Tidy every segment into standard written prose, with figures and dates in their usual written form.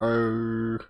Ава.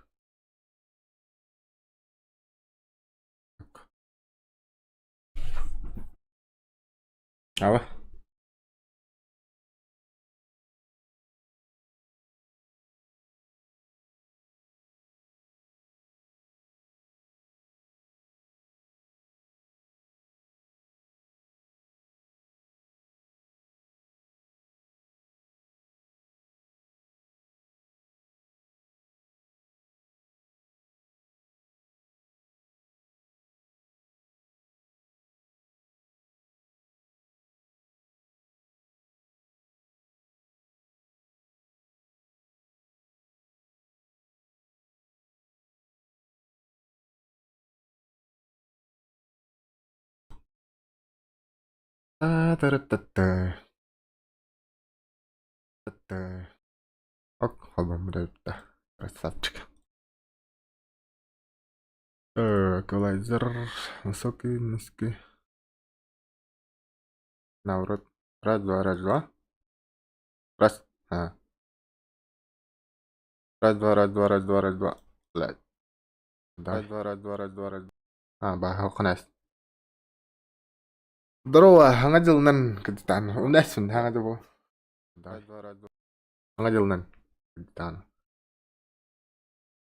Та-та-та-та. Та. Ок, холбоммут Красавчик. Эквалайзер высокий, низкий. Наоборот. Раз, два, раз, два. Раз. А. Раз, два, раз, два, раз, два, раз, два. Блядь. Раз, два, раз, два, раз, два, раз. А, баһылканас. Здорово, хаҥа дьылынан кытытаан. Унасун хаҥа дьыл. Раз, два, раз, два. Хаҥа дьылынан кытытаан.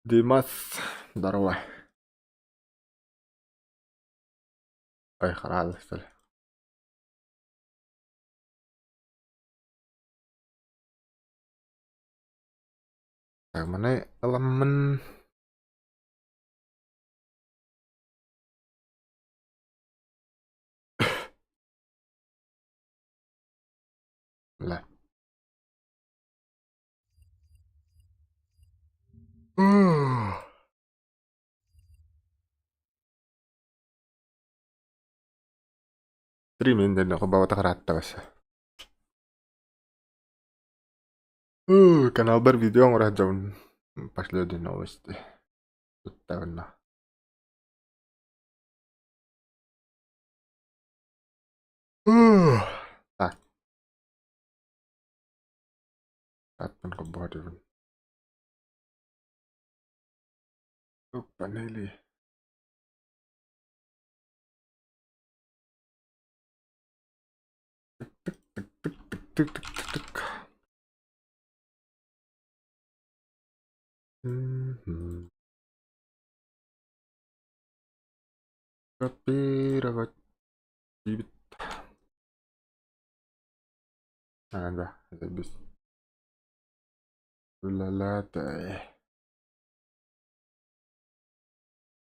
Димас, здорово. Ой, хараалыстар. Так, маны ыламмын. Бля. Три минутаны бабата харааттабаса. Каналбар видео оҥоро сылдьабын. Последние новости. Туттабына. Так. Аттан холбоотубун. Панели. Тык-тык-тык-тык-тык-тык. Мгм. Копировать. А, да, заебись. Ла-ла-тай.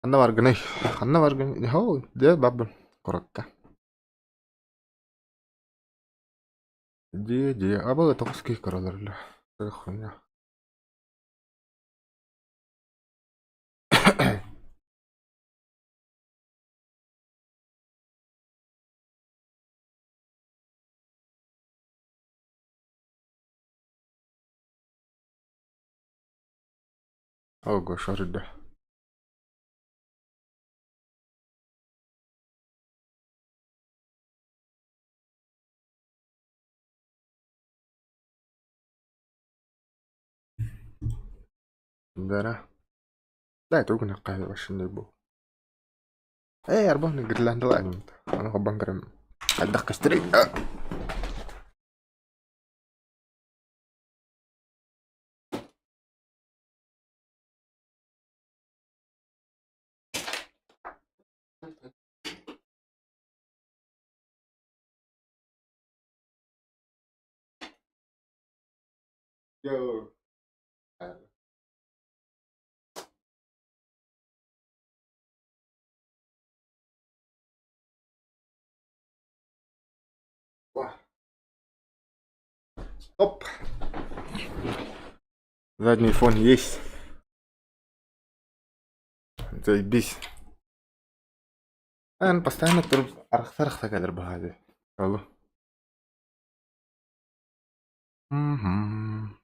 Ханна баргыный? Ханна баргыный? Хоу, дьэ баббын куракка. Дьиэ-дьиэ, абы тоҕус киһи көрөлөр үлэ. Хуйня. Ого, шарыда. Дара. Дай тугун кайбашындай бу. Э, арбан Гренландала. Аны хоббан көрөм. Хайдах көстөрүй? Yo. Оп. Задний фон есть. Заебись. Эн постоянно туруп арахса-арахса кэлэр баһаады. Алло. Мгм.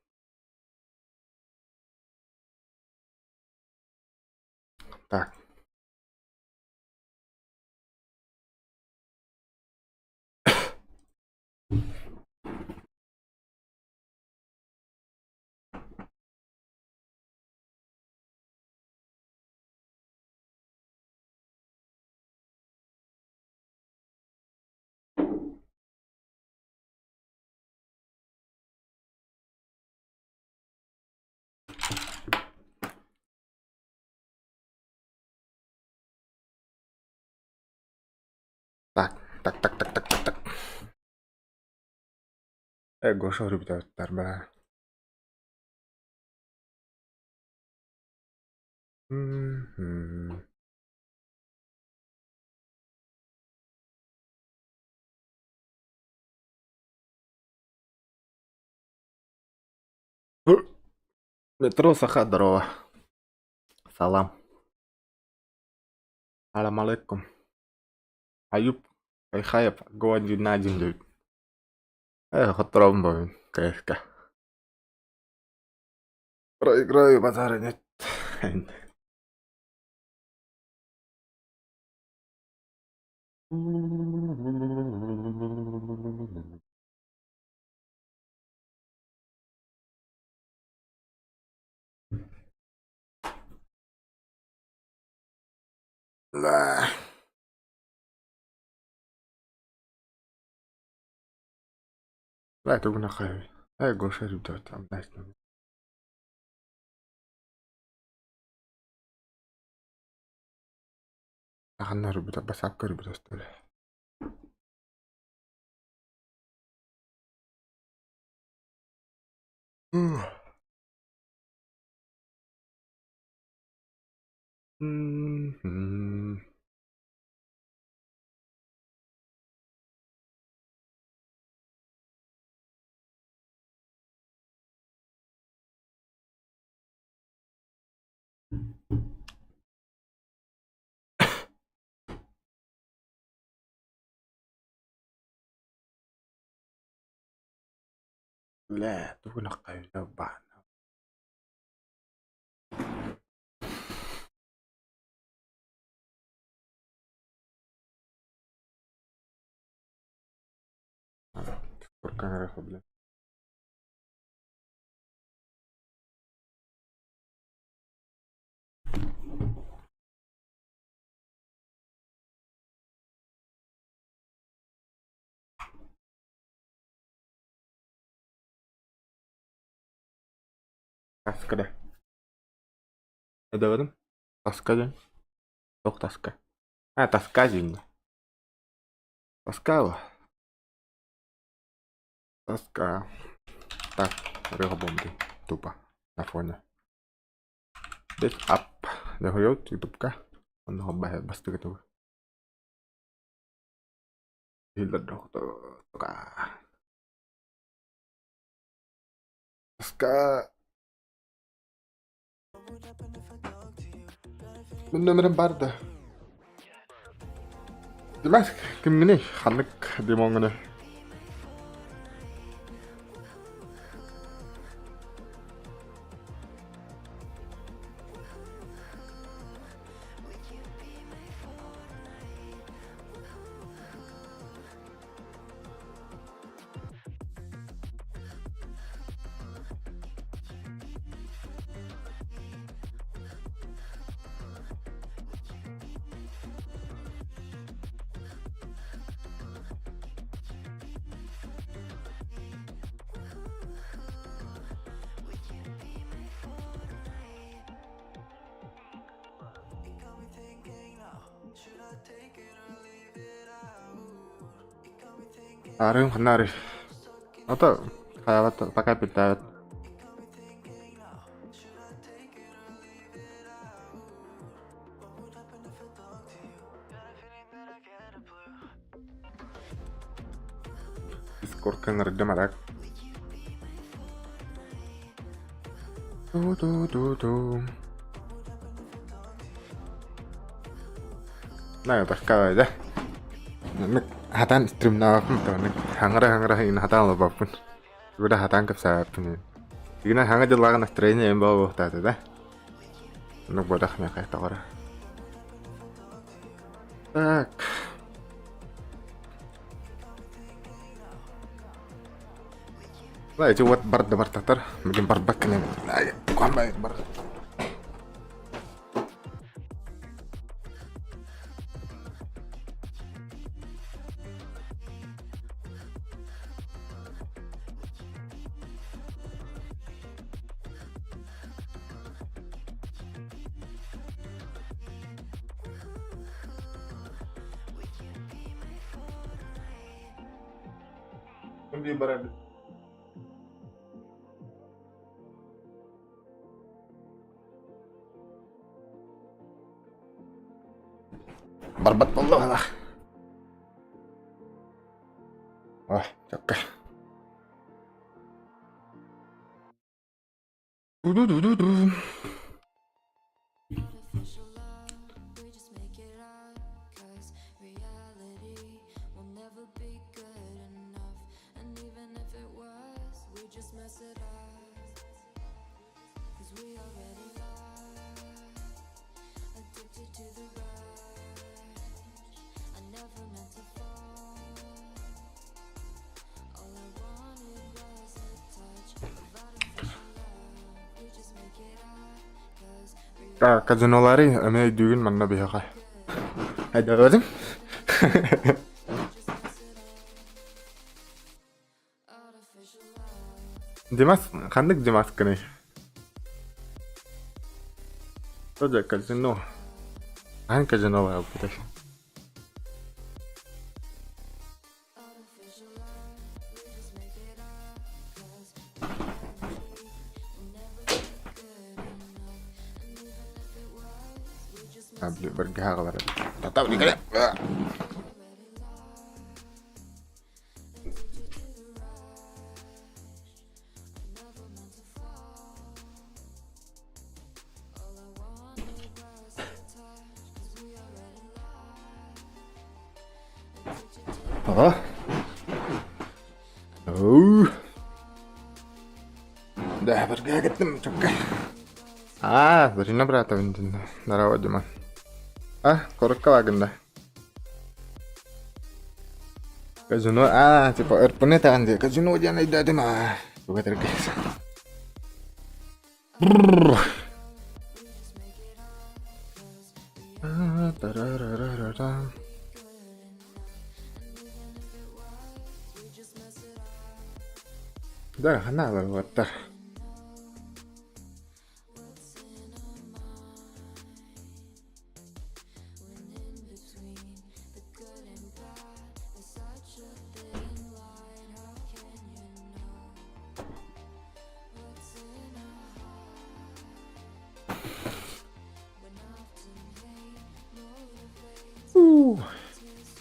Так. Так так так так так так. Э, Гоша ребята, бля. Метро Саха, здорово. Салам. Салам алейкум. Аюп Айхаев Гуадинадин диэбит. Э, хотторобун бобун КФК. Проиграю базара нет. Да. Да, тугунахай. Э, Гоша ребята, там Ханна ребята, басапка ребята, что ли? Бля, тугунаххай баана. Сколько бля. Таска да. Это Таска да? Тох таска. А, тоска диэн. Тоска Тоска. Так, рыба тупо на фоне. This up. Дохует ютубка. Он бастык этого. Тоска. Мин нөмерим бар да. Димас кимҥиний? Ханнык Димоҥҥуный? Арыым ханна Ото хайабат пока питают. Дискордка ыҥырдым арак. Ту-ту-ту-ту. На такая да. Хатан стримнаабаппын тоонук хаҥара-хаҥара иҥин хатаан олорбоппун. Тугу хатаан кэпсээбэппин. Игина хаҥа дьыллааҕы настроение эм буолуохтаата да. Оннук буолах миэхэ тоҕоро. Так. Да, эти вот барда бартатар. Мигин барбак кэнэн. Бар. Дии барар. Барбат буолла А, чакка. Ду-ду-ду-ду-ду. Казинолары эмиэ өйдүүгүн манна биһиэхэ. Айдарбатым. Димас, ханнык Димаскыный? Тоже казино. Хаһан казино барбытай? Быргыһа аҕалар. Аҕа. Да, быргыһа кеттим чөккө. Аа, Зарина братовын Здорово, Дима. А, коротко лагында. Казино, а, типа РПН таан дии. Казино диэн өйдөөтүм аа. Туга этэргэ. Да, хана барбаттар.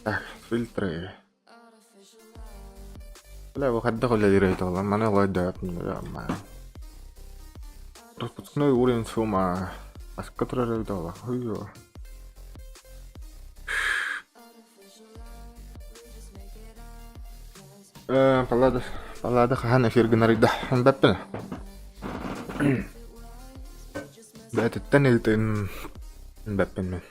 Так, фильтры. Бля, выходных үлэлиир эбит буолан, маны олойдоот Распускной уровень шума. Аска турар эбит буолла. Хуйо. Паллада, паллада хаһан эфир гынарыйда. Бэппин. Бээтиттэн ыытын бэппин мен.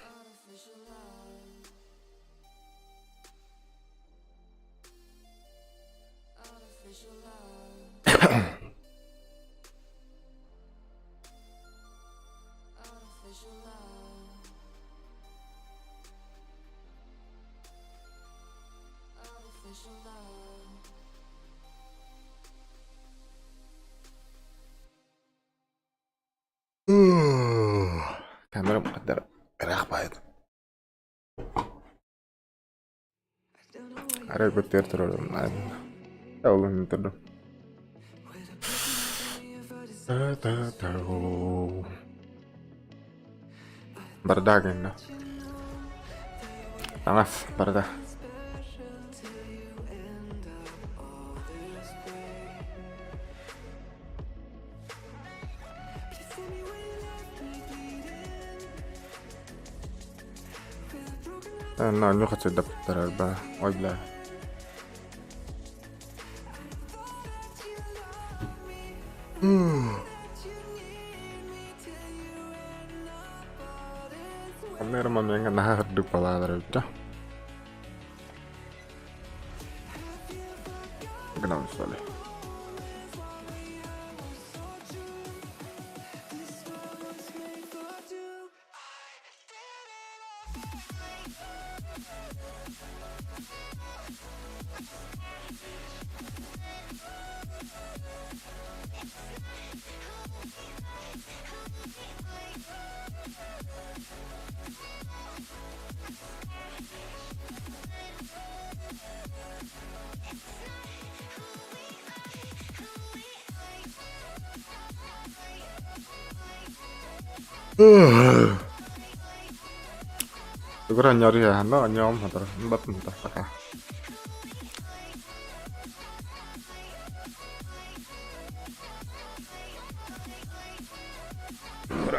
Камера мухаддара ыраах баайыт. Арай быттыгар турарым. Олун турдум. Барда гынна. Таҥас барда. Оонньуу хачайдаппыттар ба. Ой бля. Онно эрэ момеҥҥа наһаа үрдүк балаалар эбит да. Гынан что ли. Тугура анньары яһанна анньаҕым хатар баттым хатар пока.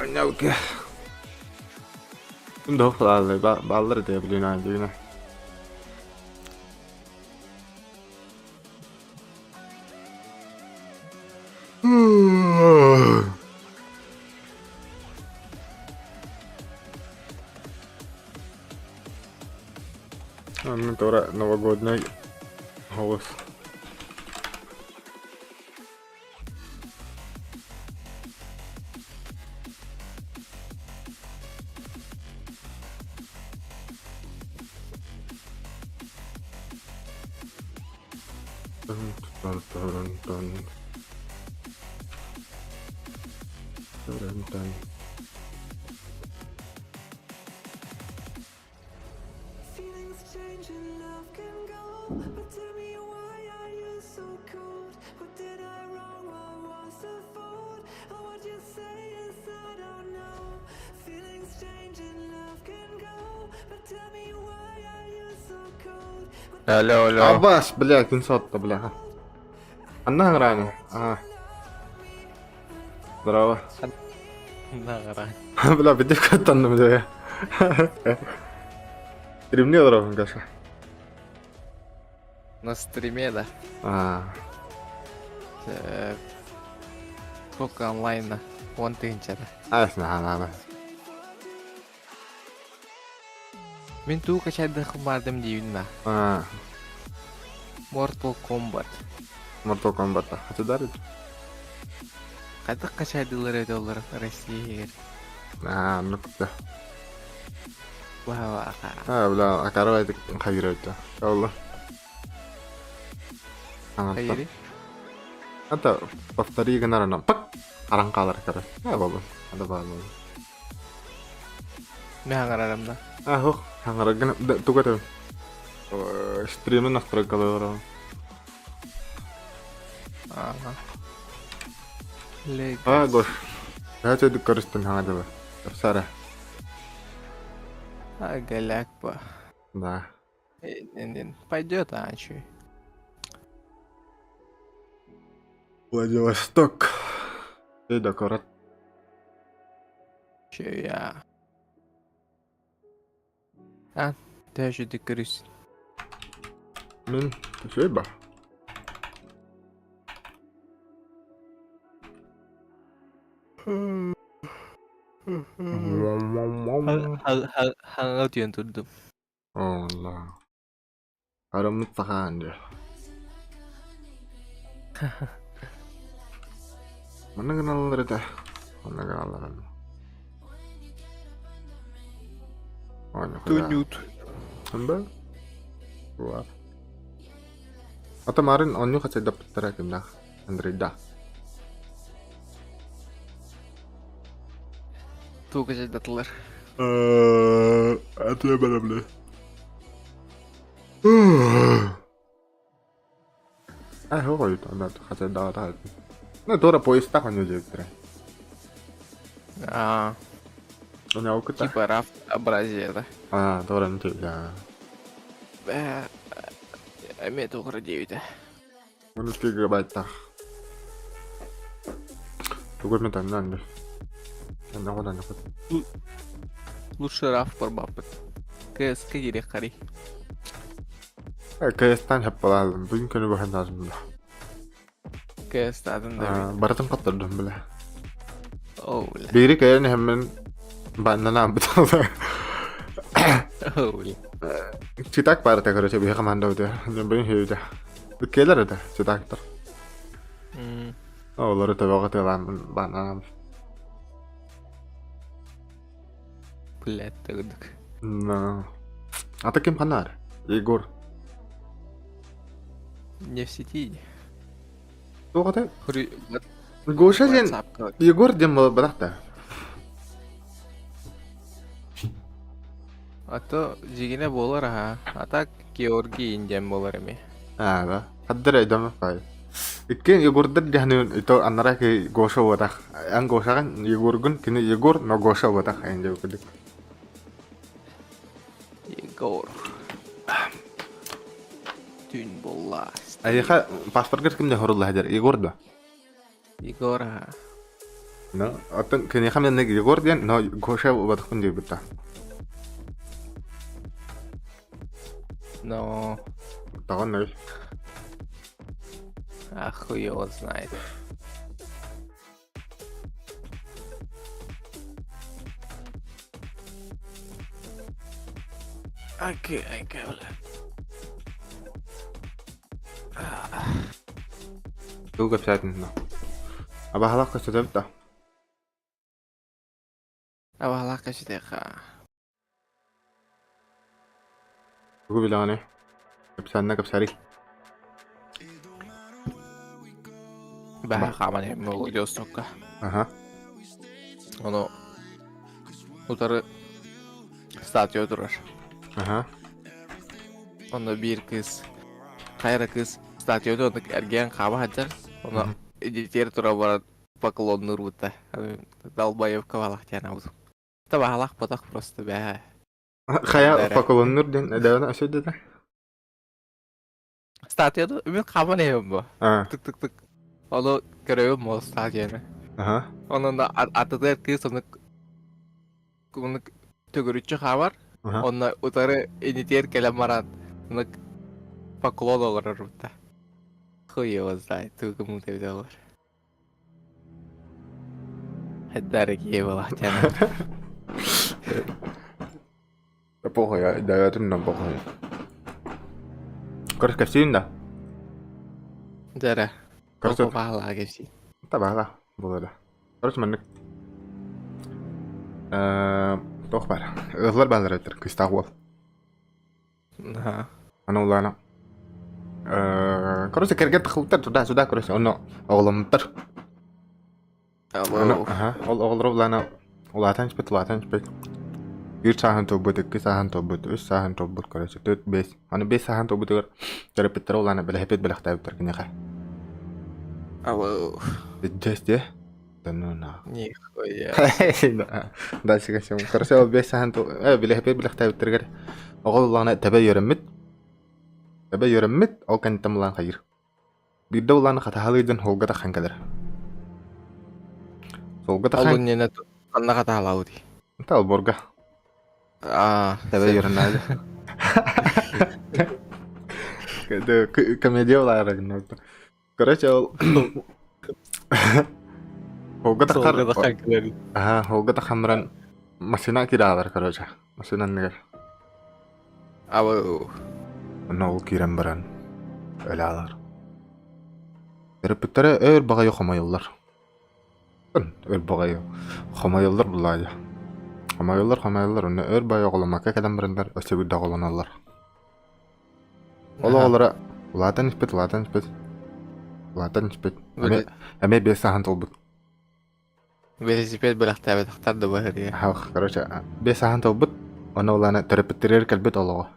Анньалки. Дох баллар да блин андыына. Туора новогодний голос. Алло, алло. Аббас, бля, күн сотто, бля. Анна рано. А. Здорово. Наҕара. Бля, бидик каттанным да. Стримни здорово, Гаша. На стриме, да. А. Сколько онлайна? Вон тыһынчата. Ас, на, на, на. Мин туу качайдыхым бардым диибин да. А. Mortal Kombat. Mortal Kombat. Хачадар. Хайдах качайдылар эбит олор Россия А, ну кutta. Баха А, бля, акарва это хайыр это. Алла. Хайыри? Это повтори гынарана. Пак! Аран қалар кара. А, баба. Ада баба. Мен хаҥарарым да. А, хух. Хаңара гына тугата. Стримы настройкалар. Ага. А, гош. Хача дукарыстын хаңадыба. Сара. А, голяк по. Да. Пойдет, а чё? Владивосток. Ты докорот. Че я? А, ты же декорис. Мин, спасибо. Хаҥа утуйан турдум. Ола. Арамыт сахаан дьэ. Манна гыналлар этэ. Манна гыналлар. Тунют. Ханба? Уа. Ата марын онню хачайдаппыттара кимнах. Андрейда. Тугу хачайдатылар. Атыа бэлэмлэ. А, хоҕойут, анда хачайдаҕата. Ну, туора поезда хоню диэбиттэрэ. А, Оньоукута. типа рафтообразие, да? А, туора нтү, Э, Эмиэ тугура диэбитэ. Уну гигабайттаах. Тугу эмэ таннан бил. Аннаҕын аннаҕын. Лучше раф барбаппыт. КСК кириэх харый. КС-тан хаппалаалым. Бүгүн күнү баһан таасым била. КС-таатын да Барытын қаттырдым била. Оо, бля. Бири кэлэн иһэммин баннанан быталла. Оо, бля. Читак баарта короче биһи команда бүгүн хүйтэ. Келер этэ читактар. Олору төбөҕө тыалаан баннанан. Блядь, төгүдүк. Но. А таким ханар. Егор. Не в сети. Туох Гоша диэн Егор диэн буолбатах да. А то дьигинэ буолар аһа. А так Георгий диэн буолар эми. Аа да. Хаддар өйдөмөт баай. Иккиэн Егордар дьаһанын ито аннара ки Гоша буотах. Эн Гошаҕын Егоргун, кини Егор, но Гоша буотах эн диэбит курдук. Егор. Түүн буолла. Эйиэхэ паспоргар ким да хорулла сылдьар? Егор да? Егор аха. Ну, оттон киниэхэ маннык Егор диэн, но Гоша буотахпын диэбит да. Но Тоҕо нөл. А хуй его знает. Окей, окей, бля. Тугу кэпсээтин но. Абаһалаах көстөтөбүт да. Абаһалаах кэпсэтиэххэ. Тугу билэҕиний? Кэпсээннэ кэпсээрий. Бэһэ хааман иһэн Владивостокка. Аха. Ону утары статуя турар. Аха. Онно биир кыыс, хайа эрэ кыыс статуяны оннук эргийэн хаама сылдьар. Ону идитиэр тура баран поклоннуурбута. Долбоебка балах диэн аабытым. Табаһалаах ботах просто бээ. Хайа поклоннур диэн эдэҕинэ өсөйдөтө? Статуяны мин хааман иһэбин бу. Аа. Тык-тык-тык. Ону көрөбүн ол статуяны. Аха. Онон атытыгар кыыс оннук оннук төгүрүччү хаамар. Аха. Онно утары инитиэр кэлэн баран оннук поклон олорор бутта. Хуй его знает, тугу кому эбитэ олор. Дорогие Волохтяна. Похуй, даятым на похуй. Короче, кэпсиин да? Дьэрэ. Короче, Баалаа кэпсиин. Табаала буолар да. Короче, маннык. Туох баар? Ыаллар бааллар эбиттэр, кыыстаах уол. Аны улаана. Короче, кэргэн тахсыбыттар туда-сюда, короче, онно оҕоломмуттар. Аны, аха, ол оҕолоро улаана улаатан испит, улаатан испит. Биир сааһын туолбут, икки сааһын туолбут, үс сааһын туолбут, короче, төрт, биэс. Аны биэс сааһын туолбутугар төрөппүттэрэ улаана бэлэһиппит бэлэхтээбиттэр киниэхэ. Алло. Дьэс дьэ. Да ну на. Нихуя. Дальше кэсим. Короче, ол биэс сааһын билэһиппит бэлэхтээбиттэригэр оҕо улаана тэбэ үөрэммит. Тэбэ үөрэммит, ол кэнниттэн улаан хайыр. Биирдэ улаана хатаһалыырдан суолга тахсан кэлэр. Суолга Ол тахсан иннинэ ханна хатаһалаабытый? Талборга. Аа, Тэбэ үөрэнээли. Комедия улаара гынна. Короче, ол Холга тахар Суолга тахсан кэлэр. Аа, холга тахсан баран машина кираалар, короче. Машина анныгар. Абы. Онно ол киирэн баран өлөалар. Төрөппүттэрэ өр баҕайы хомойоллор. Өр баҕайы хомойоллор булаайа. Хомойоллор, хомойоллор, онно өр баҕайы оҕоломмакка кэлэн бараннар өссө биирдэ оҕолоноллор. Ол оҕолоро улаатан испит, улаатан испит, улаатан испит. Эмиэ, эмиэ биэс сааһын туолбут. Велосипед бэлэхтээбэтэхтэр да баһырыа. Короче, биэс сааһын туолбут, ону улаана төрөппүттэригэр кэлбит олоҕо.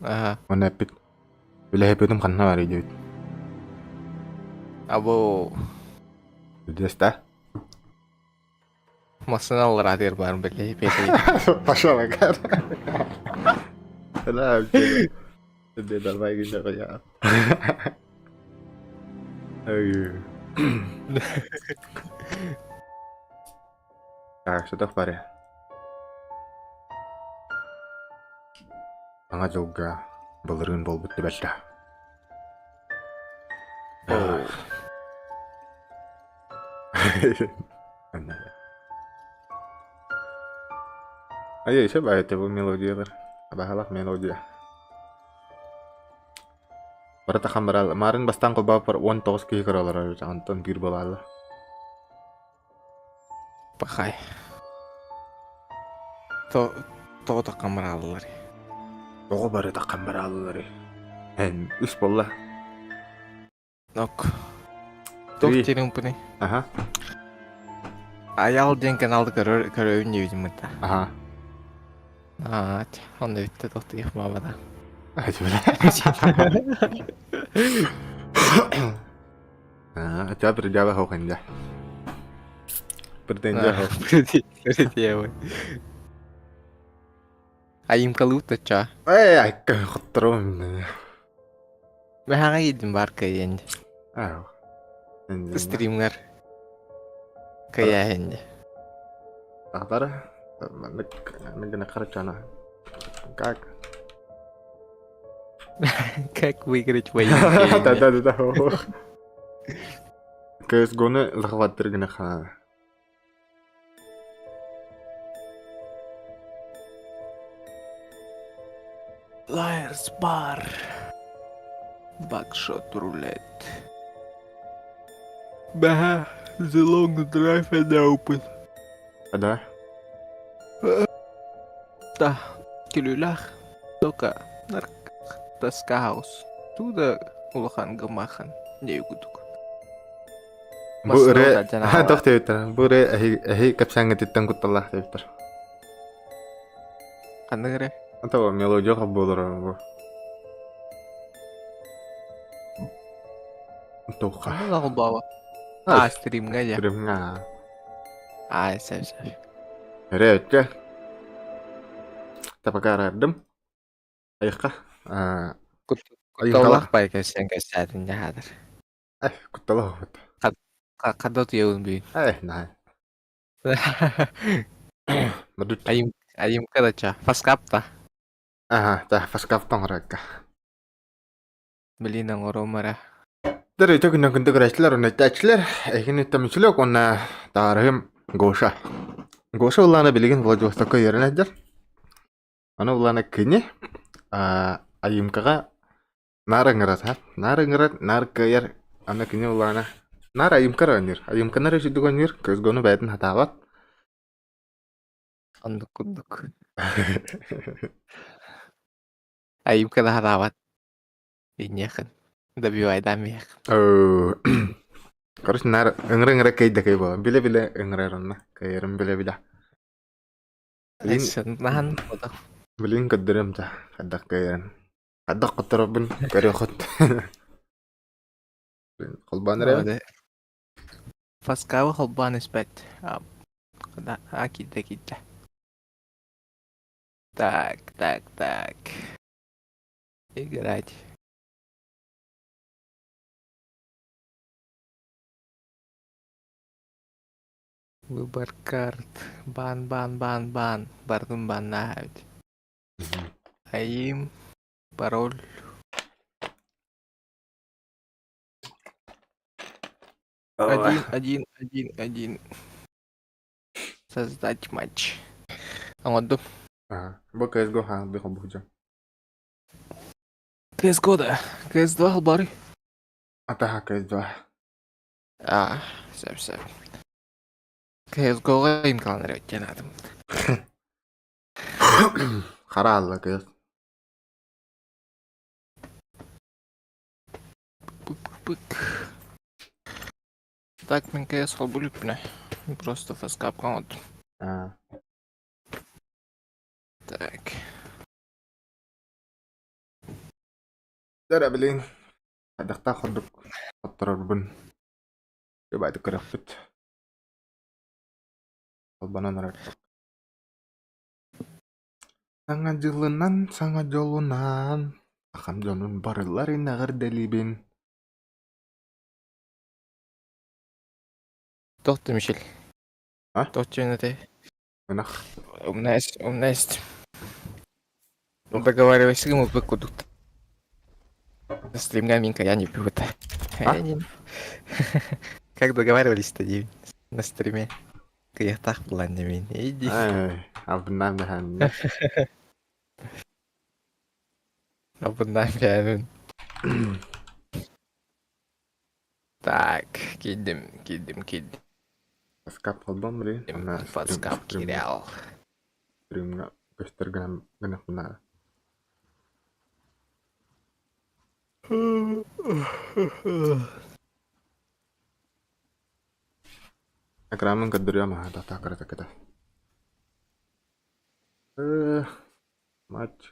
Аха. Уонна эппит, үлэһиппитим ханна барый диэбит. Або. Үдүөс да? Массыына аллараатыгар баар бэлэһипиэт. Пошел агар. Да, давай гүнэ Так, что паре? Саҥа дьылга былырыын буолбут түбэлтэ. Айа еще баайта бу мелодиялар. Абаһалах мелодия. Барыта хамбарал. Марын бастаан холбооппор 19 киһи көрөлөр эбит, онтон биир буолаалла. Пахай. То тоҕо таккамырааллар. Тоҕо бары таккамырааллар. Эн үс буолла. Ок. Туох диэн Аха. Айал диэн каналды көрөр көрөбүн диэбитим мытта. Аха. Аа, онно бүттэ тохтуйах маамата. А, тебя предъява хоқинда. Претензия хоқ. Предъявы. Айымкалыы тача. Эй, айка хотторум. Мэхаҥа иидин бар кыйын. Аа. Стримҥар кыйааһын. Тахтара. Маннык гына харчана. Как? Как выиграть войну? Да, да, да, да. CSGO-ну захваттыр гына хаа. Liar's Bar. Buckshot Roulette. Бэһэ, The Long Drive and Open. Да? Да, күлүүлээх. Тока Наркотаска House. Туда улахан гымахан дии курдук. Бу ырыа тох диэбиттэр. Бу ырыа эһи эһи кэпсээҥҥититтэн кутталлаах диэбиттэр. Ханнык эрэ? Ата мелодия буолар бу. Туха. Ханнык А, стримҥа дьэ. Стримҥа. Аа, сөп сөп. Эрэ өттө. Тапакаарардым. Айыкка. Кутталлаах бай кэпсээн кэпсээтин дьаһаатар. Э, кутталаах вот. Хадда утуйабын бүгүн. Э, наһаа. Мадут. Айым айымка да ча. Фаскапта. Ага, та фаскаптан оҥорорго. Блин, оҥоруом эрэ. Тэр үтө күннэн күндү көрөөччүлэр уонна иттээччилэр эһигини Томичулек уонна таарыһым Гоша. Гоша улаана билигин Владивостокка үөрэнэ сылдьар. Аны улаана кини айымкаҕа наар ыҥырар, наар ыҥырар, наар кыайар. Аны кини улаана наар айымкар оонньуур. Айымканар үчүгдүк оонньуур, көзгөну бэйэтин хатаабат. Оннук курдук. Айымка да хатаабат. Инниэхин. Добивайдаан миэх. Короче, наар ыҥыра-ыҥыра кыйда кый буолан. Билэ-билэ ыҥырар онно. Кыайарын билэ-билэ. Билин, Наһан билин көрдөрүөм да хайдах кыайарын. Хайдах хотторорбун көрүөххүт. Холбоон эрэбин. Фаскабы холбоон испэт. А киирдэ киирдэ. Так, так, так. Играть. Выбор карт. Бан, бан, бан, бан. Бардым баннаабыт. Аим. Пароль. Один, один, один, один. Создать матч. Оҥордум. Бу CSGO хаалбы холбуһдьа. CSGO да. CS2 холбары. Атаха CS2. А, сөп сөп. CSGO-га имкаланар өттен атым. Хара алла CS. Пык-пык. Так, мин CS холбулүппүнэ. Просто фаскапка оҥордум. А. Так. Дара билин. Хайдахтаах курдук хотторорбун. Байды көрөхпүт. Холбонон эрэр. Саҥа дьылынан, саҥа дьолунан, Ахам дьонун барыларын эҕэрдэлиибин. Туох Мишель? А? Туох диэн этэй? Ынах. У меня есть... Договаривайся, мы курдук. Стримга Минка, я не пью это. А? Я не- Как договаривались-то на стриме? Кыйахтаах булан мин. Иди. Ай, абынан дэһэн. Абынан бэйэбин. Так, киирдим, киирдим, киирдим. Скап холбон блин. Ана Подскап киирэл. Стримҥа көстөр гынан гынахпына. Экранын көрдөрүөм аха тахта кырата кыта. Матч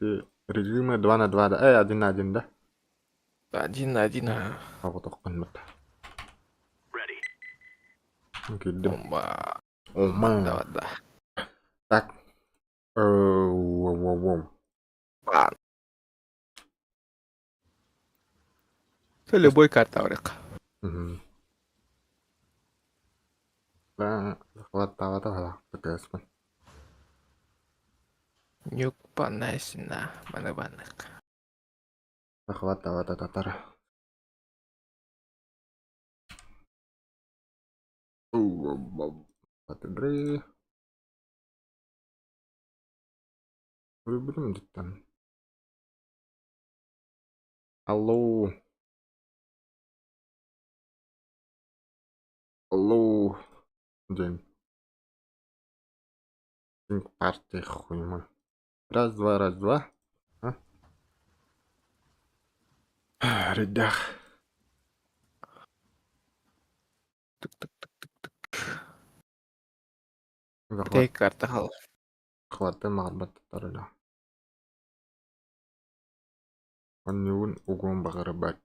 режима 2 на 2 да. Эй, 1 на 1 да. Один на один, а. Оҕотоххуннут. Киирдим. Бомба. Ома. Да, да. Так. Воу-воу-воу. Бан. Это любой карта барык. Захваттаабата халаахпыт Нюкпанайсина манабанык. Захваттаабата татара. Батыры. Выберем там. Алло. Алло. День. Партия хуйма. Раз, два, раз, два. А? Рядах. Тук-тук-тук-тук-тук. Бүтэй карта хал. Хватты мағарбат татарыла. Онньугун угуон баҕарбат.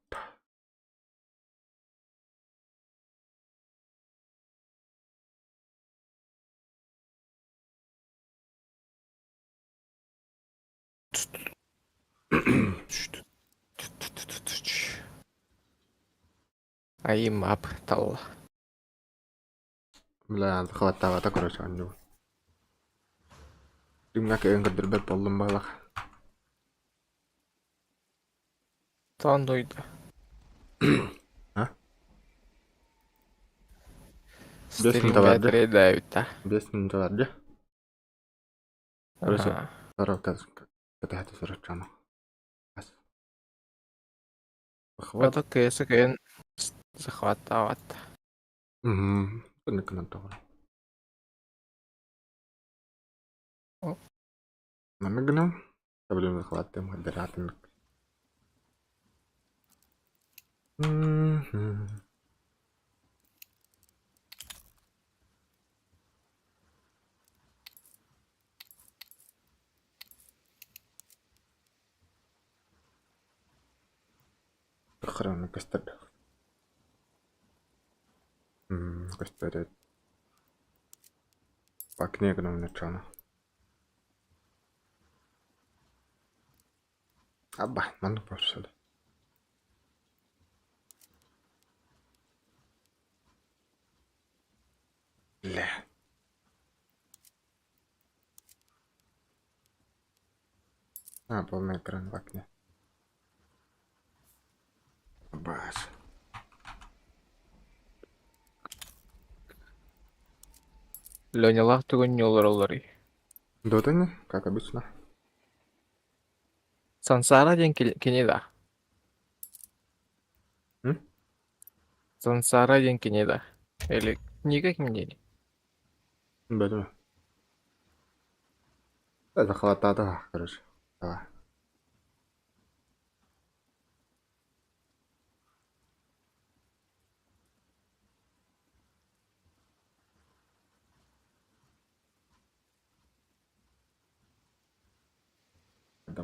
Айым ап тал. Бля, захваттаабата короче онньугун. Димҥэ кыайан көрдөрбөт буоллум баҕалаах. Тон дойду. А? Бес Стрим минута бар дии. бэтрейдээбитэ. 5 минута бар дии. Короче, Аха. кэтэһэ сырытчаана. Захват. Ото кыысы кыйын захваттаабат. Угу. Кыныкынан тоҕо. Маннык гынан проблема захваттыам хардараатыннык. Охрана көстөр. Көстөр. Пакне гынан начало. Абба, маннык барсады. Бля. А, полный экран в окне. Баш. Ленялаах тугун ньолороллорүй? Дотани, как обычно. Сансара диэн кини да? М? Сансара диэн кини да? Или книга ким диэний? Бэдэ. Захватата, короче. Давай.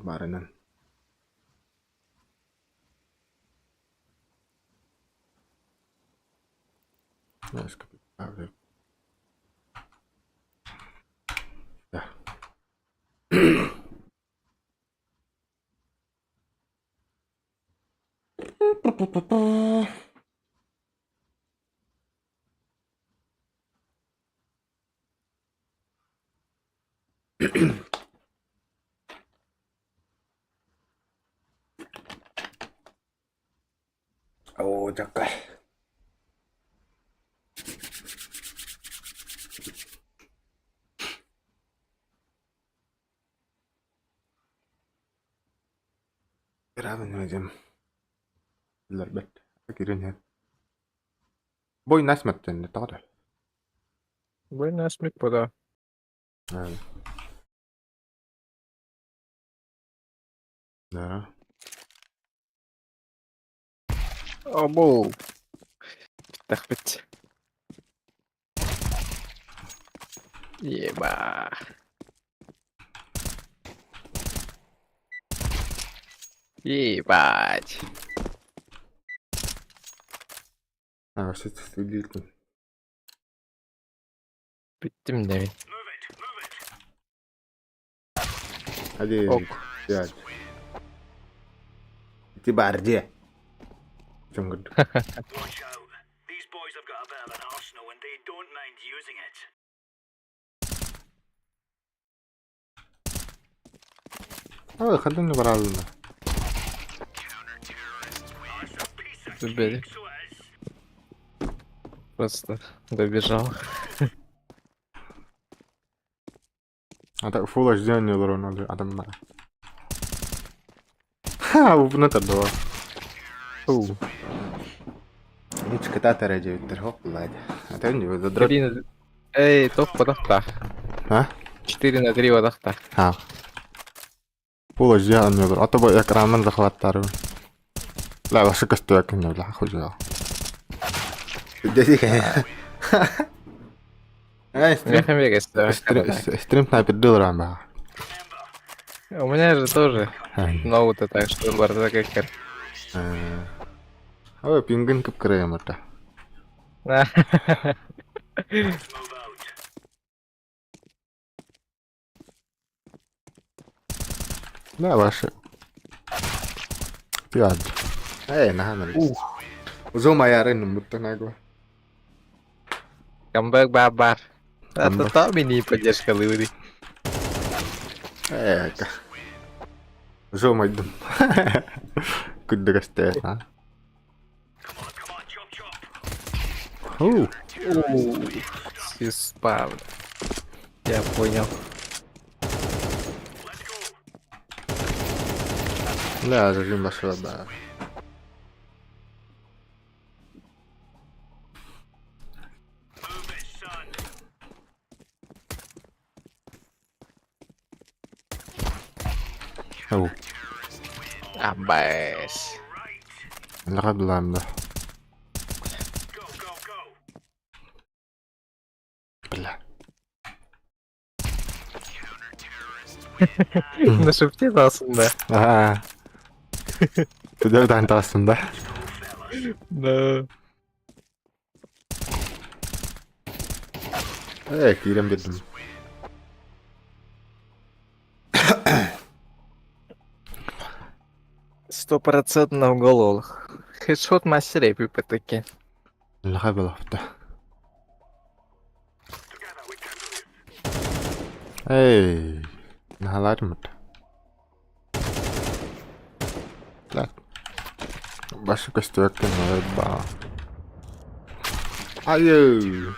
Барынан. Да. Оо, 잠깐. Гравен Билэрбэт. Кирин. Бой насматтан тоҕо. Бу насмик пода. Да. Обоу. Тахпит. Еба. Ебать. Аҕыс Бүттүм да мин. Один, Ок. пять. Ити баар дьиэ. Чуҥгурдук. Ой, ханна баралына. Забери. Просто добежал. Ата Full HD оонньуулар ону адамнар. Ха, убуна тардыва. Фу. Нич кытаатар дьэбиттэр хоп ладь. Ата үннү задрот. 3 на... Эй, топ подохта. А? 4 на 3 подохта. Ха. Full HD оонньуулар. Ата бу экранын захваттары. Ла башы көстүбэккин бла хужа. Дьэ Эй, стрим Меха мега стрим снайпер дылран ба. У меня же тоже ноута, так что бардак как. Ой, пингин кып-кыра марта. Да, ваши. Пиад. Эй, нахан. Ух. Узума ярын муттанагва. Камбэк бар-бар. А то Камбэк. там мини поддержка лывы. Эй, Узума идум. Күддүгэстэй. Ху. Спам. Я понял. Ла, зажим башла ба. Оу. Абэс. Лага Бля. На шифте да. Аа. Түдэр таастын да. Да. Ээ, киирэн биэрдим. Стопроцентно в голову. Хедшот мастер эпи таки. Лага балахта. Эй, наһалаармыт. Так. Башы көстүбэккин ба. Айыы.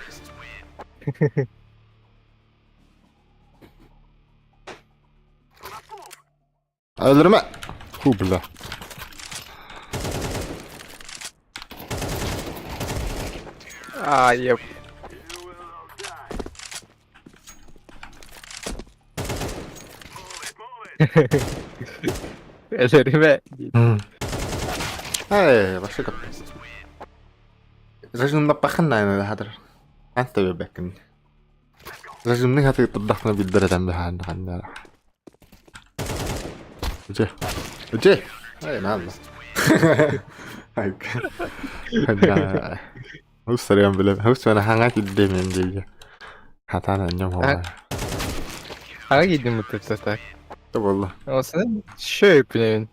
Өлөрүмэ. Ху бля. А, еп. Өлөрүмэ. Эй, башы көп. Режимна пахын хатыр. Анта бэккин. Режимни хаты турдахна билдер этэн бэһаан ханна. Үче. Үче. Эй, наалла. Ай. Ханна. Хус сарыан билем. Хус мана хаңа кидде мен дейге. Хатаана ньом хова. Ага кидим вот это так. Тоболла. Осын шөйпүнөбүн.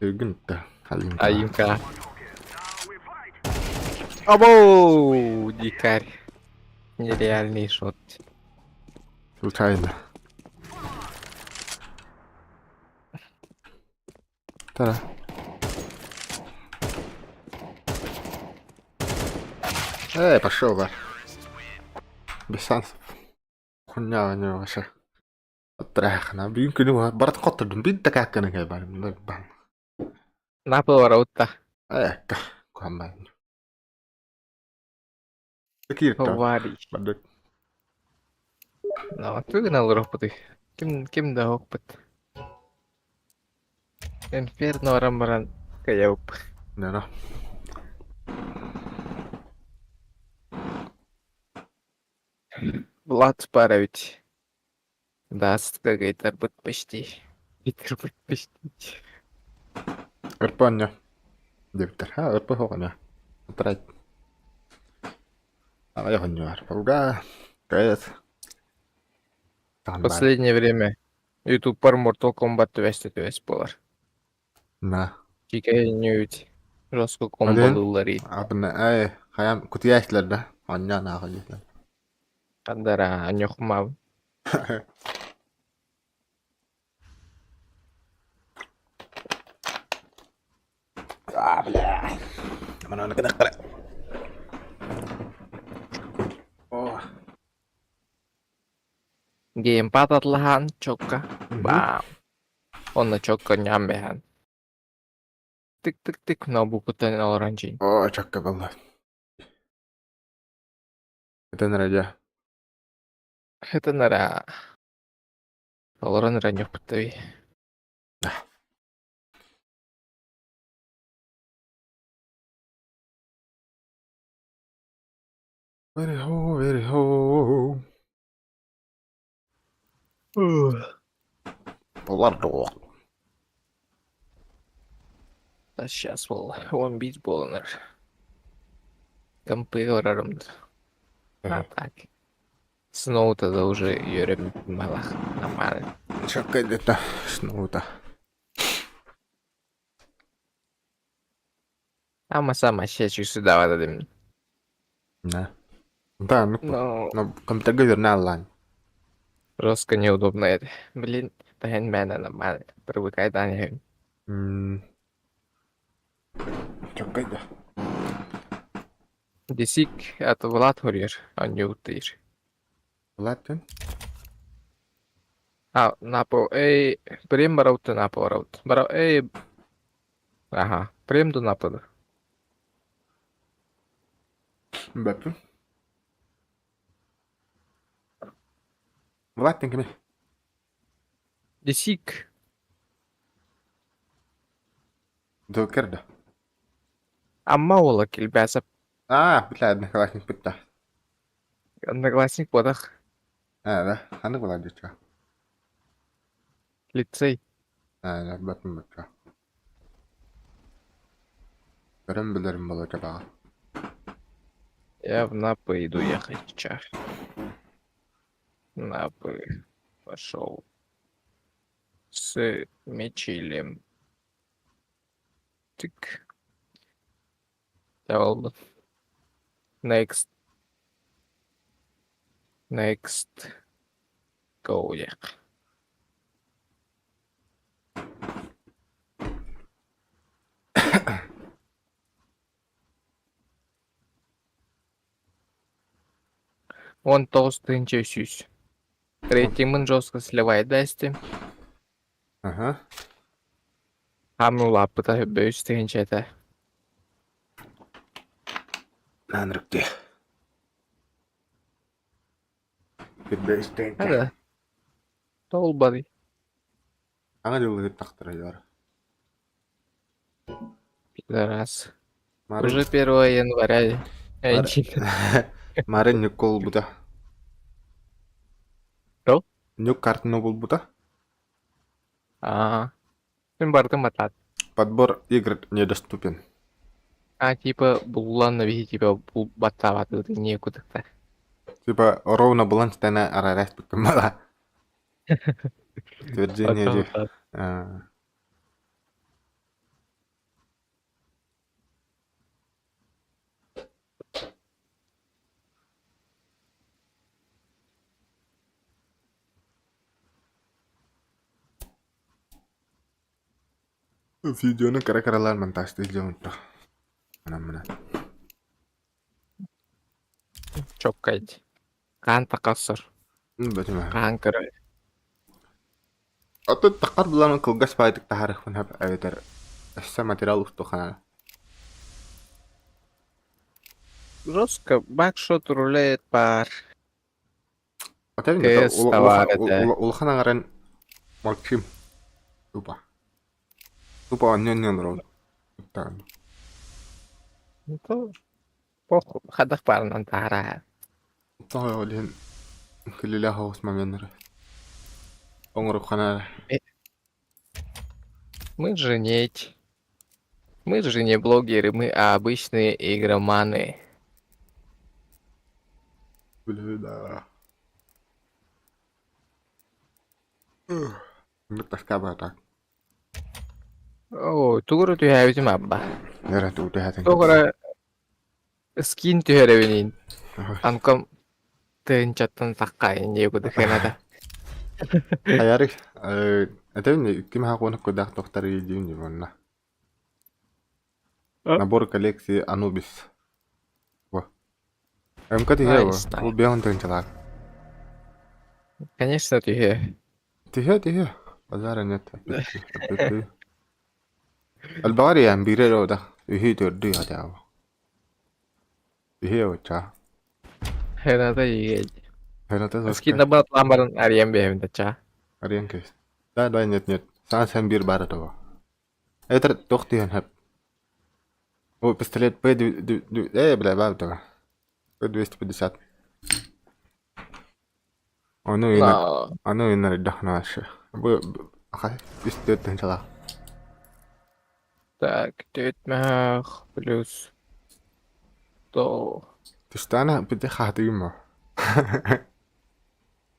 Үгүн та. Алимка. Айымка. Абоу, дикарь. Нереальный шот. Случайно. Тара. Эй, пошел бар. Без шансов. Хуйня у него вообще. Отрахна. Бүгүн күнү барат коттордум. Бит да какканы кай бар. Бам. Напыл бараутта. Эй, кухамбай. Кирта. Вари. Бардык. No, бүгүн алыр опыты. Ким ким да опыт. Инферно баран каяуп. Нера. Влад Парович. Да, скагайтар бут почти. Питер бут почти. Ырпаня. Диптер. Ха, ырпа хоганя. Отрать. Аҕыйах онньугар. Полга, кыыс. Таҕын баар. Последнее время Ютубпар Mortal Kombat түбэстэ түбэс буолар. На. Кикэйнүүт жестко Один. комболуулар Абына эй, хайам кутуйа да. Онньоон ааҕа диэтэ. Хандара аньохмав. А, бля. Манан кынаккара. О. Геймпад атлаһаан чокка. Мгм. Бам. Онно чокка ньаам бэһэн. Тык-тык-тык ноутбукуттан олорон дьиҥ. О, чакка балла. Это нарадя. Это нара. Олорон эрэ ньоппуттабый. Very ho, very ho. Болар дуо. Да сейчас бол он бить буоланар. Компы барарым. А так. Сноута да уже үөрэммит малах нормально. Чакка где-то снута. Ама сама сечу сюда дадим. Да. Да, ну, Но но компьютер верна онлайн. жестко неудобно это. Блин, да мэн нормально. Привыкай, да, не. Чакка да. Десик от Влад хорьер, а не утыр. Латин. А, напо, эй, прем бараут напо бараут. Бара, эй, ага, прем до напада. Бэппин. Влад кими? Десик. Докер да. Амма ола килбәсәп. А, бля, одноклассник бытта. Одноклассник бодах. А, да. Ханы была дича. Лицей. А, да, бэппин бытта. Көрөн билэрим буолуо дьабаҕа. Я в Напы иду ехать, ча. Напы. Пошел. С мечилем. Тык. Oldu. Next. Next. Go диэх. Он толстый сүүс. Рейтингмин жестко сливает дасти. Аха. Хамы улааппыта бөйүс тыһыынча этэ. Наанырыкты. Бэстэнкэ. Hadi. Толбады. Аңа дьылыгыт тахтарайар. Пидорас. Марын Уже 1 января. Марын нүк буолбута. Что? Нүк картина буолбута. А, мин бардым атат. Подбор игр недоступен. А, типа, буллан биһи типа бул баттаабатыгыт не кутыкта. Типа ровно булан стена арарас бала. Подтверждение же. А. Видеоны кара-каралар монтажты сделан-то. Анан мына. Чоккайд. Хаан такасыр. Бэтиме. Хаан көрө. Ото тақар булан кылгас баайдык таһарыхпын хап эбэтэр өссө материал устухана. Жестко бакшот рулет бар. Отель КС товар этэ. улахан аҥарын молчим. Тупо. Тупо онньон рол. Ну то похуй. Хадах барынан таара. Тоҕо ол иһин күлүлээх оҕус моменнары. Оҥоруххана Мы же не эти. Мы же не блогеры, мы обычные игроманы. Бля. Оннук таскаабата. Оо, тугу эрэ түһээбитим абба. Эрэ тугу түһээтиҥ? Туох эрэ скин түһэрэбиниин. Анком тыһыынчаттан тахха инньэ курдук сыаната. Хайарый, этэбин ким хаакуонук кудаах тохтар диим дии уонна. Набор коллекции Анубис. Во. МК түһүө Nice, бу. Бу биэһун тыһыынчалаах. Конечно түһүө. Түһүө, түһүө. Базара нет. Опять-таки. Элбэҕэр ийэм биирэ эрэ ода. Үһүү төрдүү хотя бы. Үһүө оччаа. Хената иигэй. Хената Скин соска. набат баран арыйан биэһэбин таччаа. Арыйан кэбис. Да, да, нет, нет. Саан сэн биир баара того. Этер туох түһэн хөп. О, пистолет П бля, баар того. П-250. Ону инер, Но ону инер дохнашы. Бу хай үс төрт тыһыынчалаах. так, 9 плюс 100 Түстаана бити хаатыгым мо.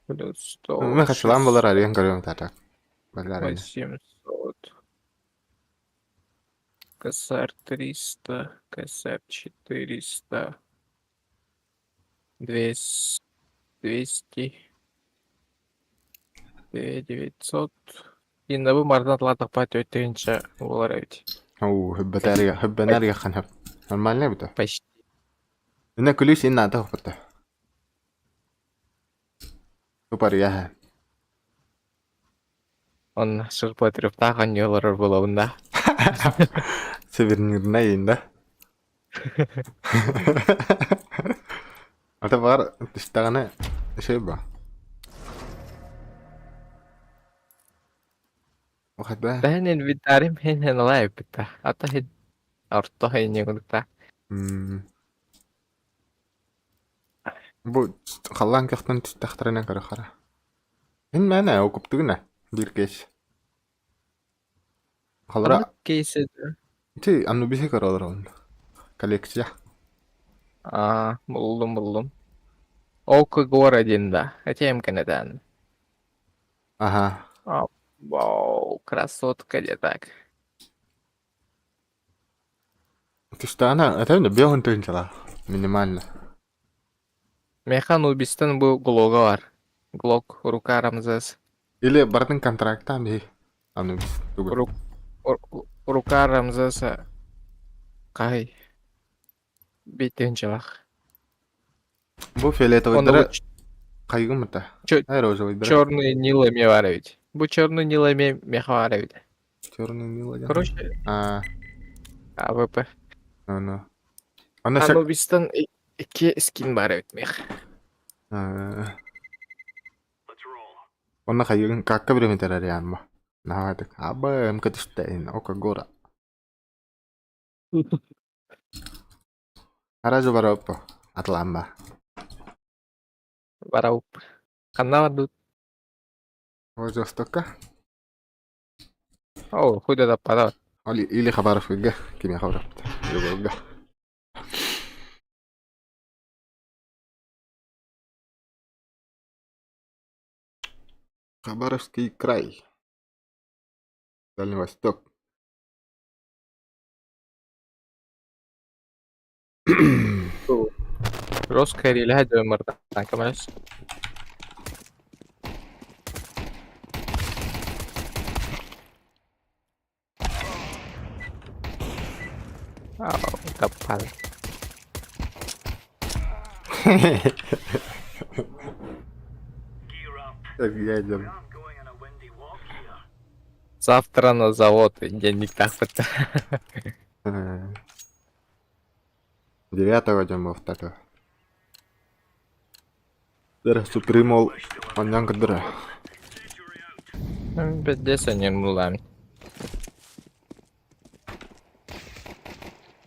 плюс 100 Мен хачылаан болар 600 арыйан көрүөм таата. Балар ини. 800 косарь 300 косарь 400 200 900 Иннабы мартан атлатықпа 4 тыһыынча буолар эбит. Оо, хөббэтээргэ, хөббэнээргэ хан хөп. Нормально бит. Почти. Инна күлүүс инна ата хоппута. Тупар яһа. Он шырпотребтаах оонньуу буолабын да. Севернирнай инда. Ата бар тистаҕына шеба. Хата. Tähän инвентарим хин лайпта. Ата хин орто хин курдукта. Бу халлаан көхтөн түстэхтэринэн көрө хара. Ин мээнэ окуптугуна биир кэс. Халара Ханнык кейс ти Анубиһи көрө олоробун. Коллекция. Аа, буллум буллум. Око городин да. Этем кенеден. Аха. А, вау, красотка где так. Түстэҕинэ этэбин да биэс тыһыынчалаах минимально. Меха Анубистан бу глога бар. Глок, рука Рамзес. Или бардын контрактаан биһи Анубис тугу. Рук, рука Рамзеса кай 5 тыһыынчалаах. Бу Онно фиолетовыйдара бу хайгыммыта. Ай розовыйдара. черный Нил эме бар эбит. Бу черный Нил эме меха бар эбит. Черный Нил диэн. Короче, Аа, АВП. ну. Онно сек Анубистан икки скин бар эбит мех. Онно хайыгын какка бириметер арианма. Наһаатык. Аба МК түстэ ока гора. Аразы бараппа. Атланба. Барауп. Ханна бардут? Владивостокка. О, хуй да падал. Или Хабаровскайга. Кими Хабаровта. Югорга. Хабаровский край. Дальний Восток. Русская религия мырдан көмөлөс. Таппал. Едем. Завтра на завод денег тахпыт. Девятого дем во второго. Дара Супримол онньон көрдөрө. Бедесенен булам.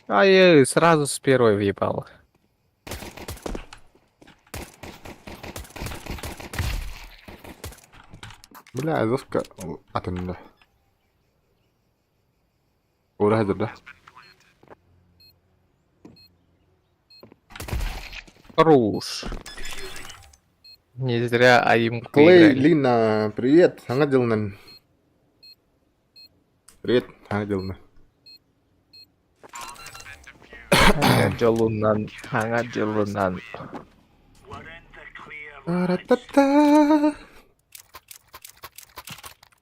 Ай, сразу с первой въебал. Бля, Азовка атында. Ура да. Хорош. Не зря Аимку Клей, играли. Лина, привет, саҥа дьылынан. Привет, саҥа дьылынан. Хаҥа дьолунан, хаҥа дьылынан. Та-ра-та-та.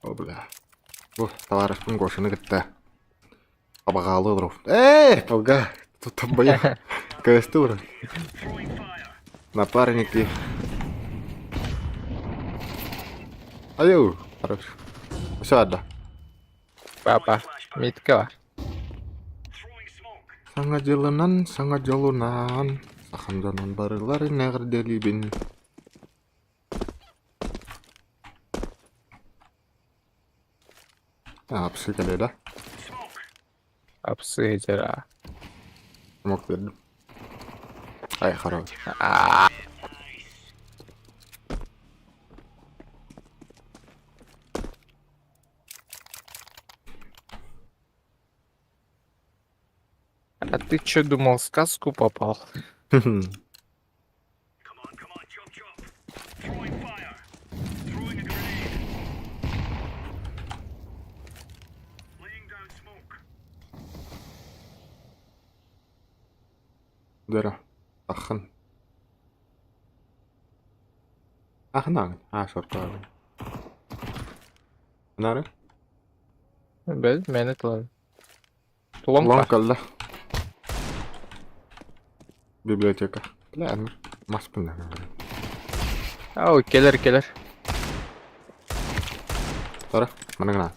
О, бля. Бу табаарыспын Гошаны кытта абаҕаалыы олоробут. Ээ, полга, тут бая КСТ уран. Напарники. Айу, хорош. Все, да. Папа, Митка бар. Саҥа дьылынан, саҥа дьолунан, сахам дьонун барыларын эҕэрдэлиибин. Апсы кэлиэ да? Апсы дьара. Мок биэрдим. Ай, хорош. Аа. А ты чё думал, в сказку попал? Дөрө. Ахын. Ахын Аа, сорто. Нары? Бэл, мээнэ тылан. Улан Туломка. кэллэ. Библиотека. Бля, маспын да. Ау, кэлэр кэлэр. Тара, маны гына.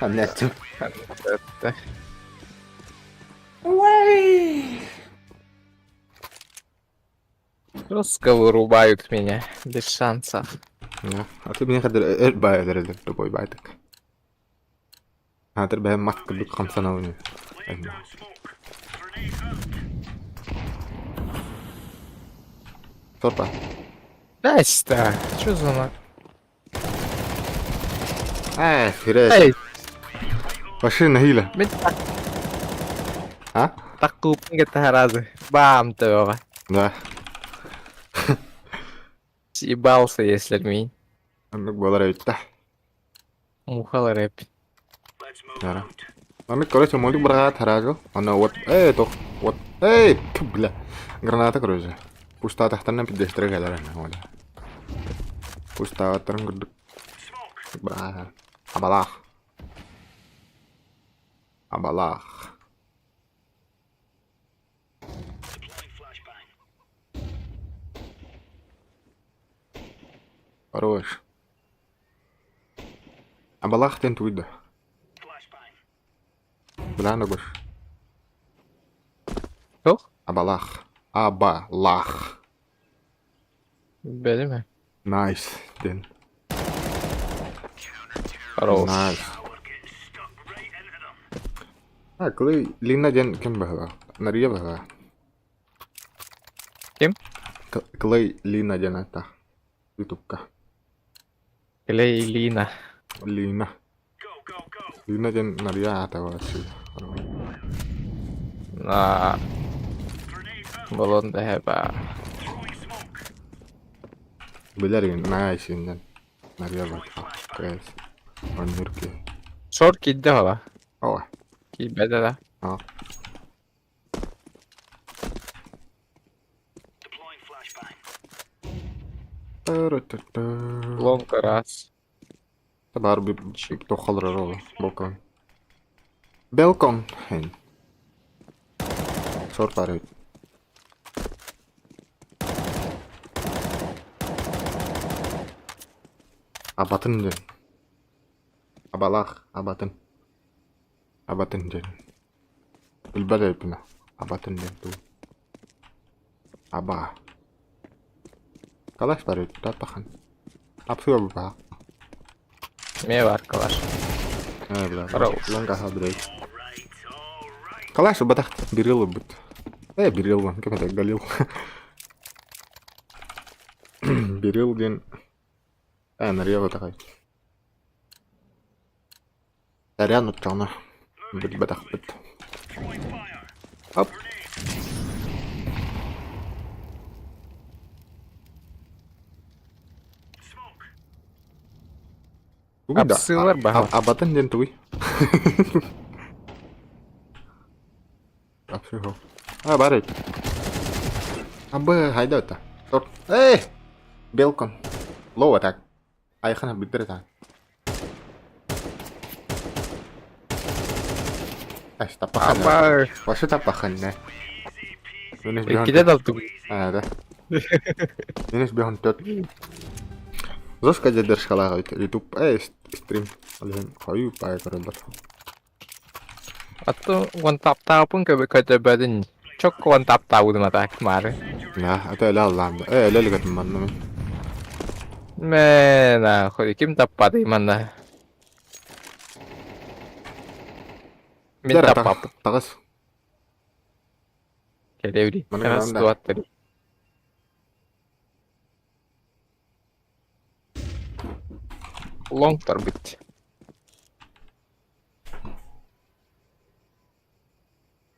Блядь. Жестко вырубают меня, без шансов. А ты мне хадыр баайдар любой баайдык. Хатыр бэйэм мас курдук хамсанабын. Торпа. Здрасте. Чё за на... Ээ, фирэ. Эй, Вообще нахила. мен так А? таккуппун кытта разы. Бам тыаҕа. Да. Съебался, если мин. Оннук буолар эбит да. Мухалар эпит. Ара. Мамик, короче, молик быраҕаат хараажыл. Аны вот, эй, тох, вот, эй, ту, бля. Граната, короче. Пустаатахтарынан пиддестэрэ кэлэр аны, оля. Пустаабаттарын курдук быраҕаат. Абалаах. Абалаах. Хорош. Абалаах диэн тугуй да? Билэҕин да Гош? Туох? Абалаах. Абалаах. Бэлимэ. Nice диэн. Хорош. Nice. А, Клей Лина диэн ким быһыылаах? Нария быһыылаах. Ким? Клей Лина диэн ааттаах. Ютубка. Клей Лина. Лина. Лина диэн Нария аата вообще. На. Баллон дэһэ Билэр наһаа исииннэн. Нария баттах. Кээс. Оннур киһи. Шорт киирдэ бала. Оо. Киирбэтэ да. Аа. Тыры-ты-ты. Лонг раз. Табаар туох олорор ол балкон. Белкон. Хэн. Сор баар эбит. Абатын диэн. Абалаах абатын. Абатын диэн. Билбэт эбиппин абатын диэн туу. Аба. Калаш баар эбит таппахан. Апсыга баа. Эмиэ баар калаш. Ээ бля. Хорош. Лонга блядь. Калаш батах берил ылбыт. Э, берил вон, кем это Галил. Берил диэн ээ Нария такай. Сарян утчаҕына. Билбэтэхпит. Оп. Тугуй да? Апсыылар баһа. Абатын диэн тугуй? Апсыхо. А, бар эбит. Абы, хайда это? Торт. Эй! Белкон. Лоу атак. Айхана бүттэр этаан. Ас таппахана. Аба. Вообще таппахана. Иккитэ талтыбыт. А, да. Минус биһон төрт. Жестко задержкалаах эбит. YouTube стрим. Алиһин хойуу паай көрөллөр. Атту уон таптаапын көбө көтөбөдүн. Чок уон таптаабытым атаак маары. Да, это эле аллаам. Эле эле манна мен. Мэ, нахуй, ким таппады манна? Мин таппаппын. Таҕыс. Кэлэбри. Маны Раз, гынан да. два, три. Лонг тарбыт.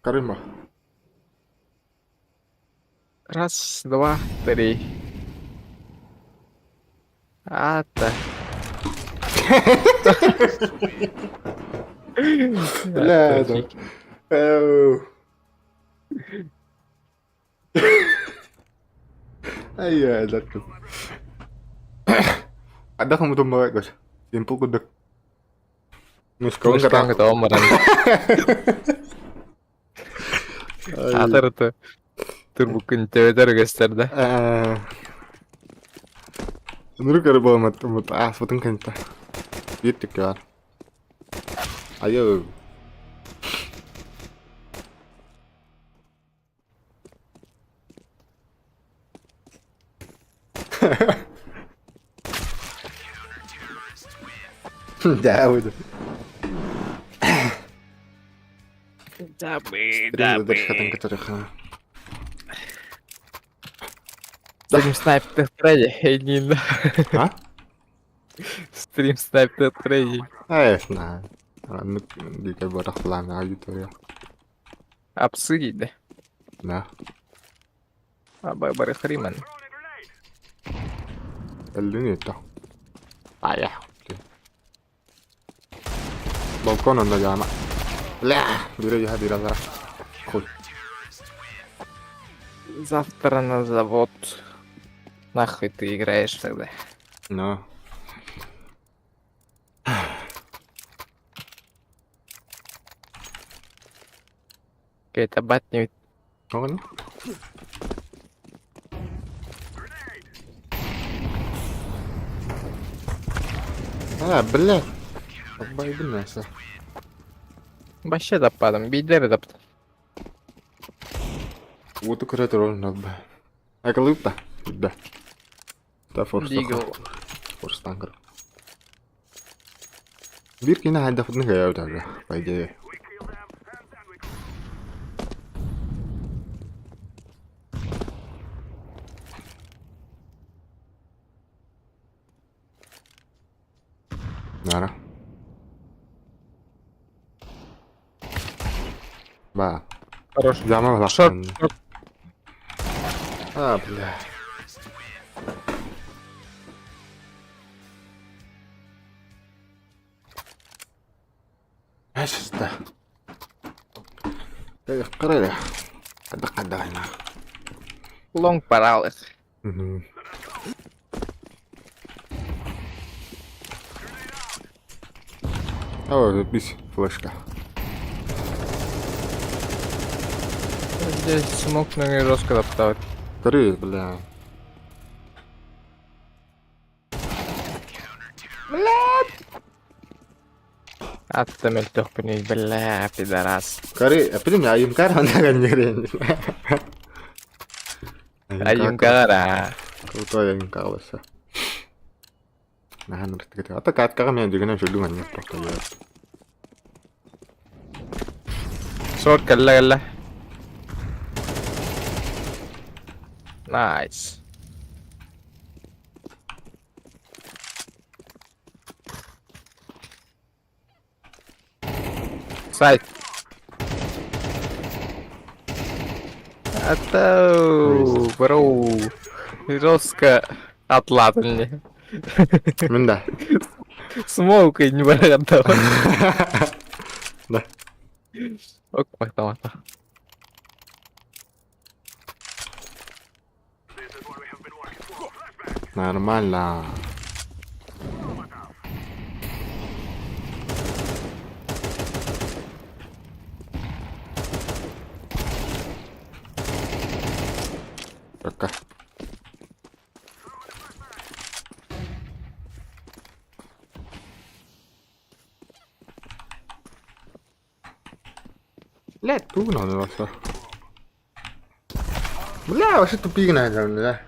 Карыма. Раз, два, три. Аата. Бля, да. Эу. Ай, даттым. Адах мутум баар Симпл курдук. Мышкабын Мышкаҕын көтөҕөн баран. Аатар турбуккун төбөтөр үгэстэр да. Нуру көрө буолмат ааспытын кэнтэ. Биир түккэ бар. Айыы. Даа Стрим которых Стрим снайпер Фредди, эйнин. А? Стрим снайпер Фредди. Э, знаю. Оннук диэки бырахлаан аудитория. Апсы да. Да. Аба барыхриман. Эллин это. Ая. Балкон онно дьаама. Бля, бире яха бире алара. Хуй. Завтра на завод. Нахуй ты играешь тогда? Но. Какая-то батня. Оҕону? А, блядь. Обойдем мясо. Вообще таппадым, биирдэ эрэ таптым. Уоту көрө турар нолба. Акалыпта. Да. Да форс. Дигл. Форс танкер. Биир киһини хайдахпытын кыайабыт ага, по идее. Нара. Ба. Хорош. Дьаама Шорт, балахсан. шорт. А, бля. Эсте. Кырыля. Кадакадайна. Лонг паралых. О, бис флешка. Здесь смог на нее жестко топтать. Три, бля. Атта мөлтөхпүнүй, бля, пидорас. Кары, эпидем айымкар онда Айымкара. Крутой айымкар вообще. Нахан растыгы. А так каткага мен дегенен шөлдүң анне просто я. Шорт кэллэ кэллэ. Nice. Сайт. Атау, бро. Жестко отлатали. Мин да. Смоукой не барагандава. Да. Ок, махта махта. Нормально. Пока. Блядь, тугнал вообще. Бля, вообще тупик наверное, да.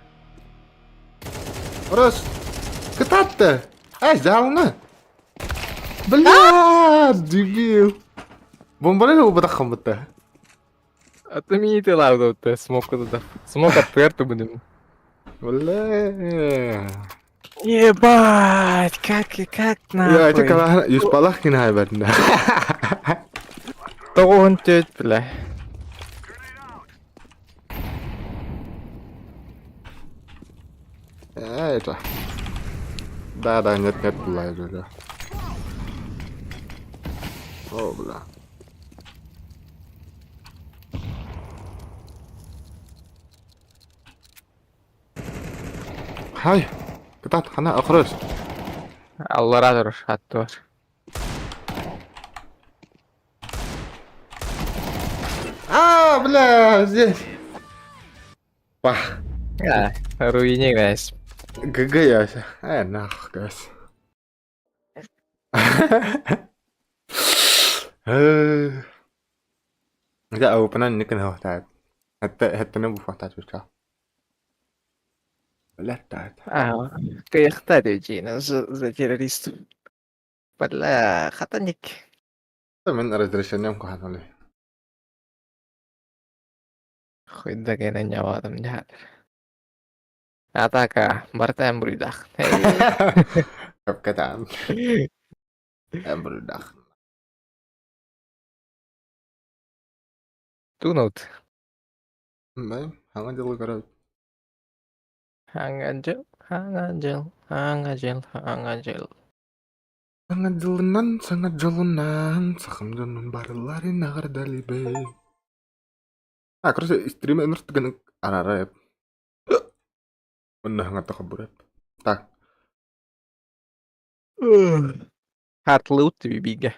Раз. Катат-то! Ай, сделано! Бля, дебил! Бомбалили убадахам будто. А ты мне ты лавда, ты смог туда. Смог от будем. Бля. Ебать, как как Я эти нахуй. калаһын юспалах кинай бәрдэ. Тоҕуһун түөт бля. Это. Да, да, нет, нет, бля, бля. О, бля. Хай, кытаат, хана, охрос. Аллара турар, аттыбар. А, бля, здесь. Пах. А, руине играешь. ГГ я. Э, нах, газ. Дьэ, аупынан инникин оһохтаат. Хэтте хэттини буфахтаат бычча. Лэттаат. А, кыйахта дии за террорист. Бля, хатаник. Мин разрешением куһаҕан Хуйда кэлэн ньаваатым дьаһар. Атака, барыта эн буруйдаах. Капкатаан. Эн буруйдаах. Тунут. Бай, хаҥа дьылы көрөбүт. Хаҥа дьыл, хаҥа дьыл, хаҥа дьыл, хаҥа дьыл. Саҥа дьылынан, саҥа дьолунан, сахам дьонун барыларын эҕэрдэлиибин. А, короче, стрим ыныртыгын араарайып. Онно хаҥата хобурап. Так. Хатлыут бигэ.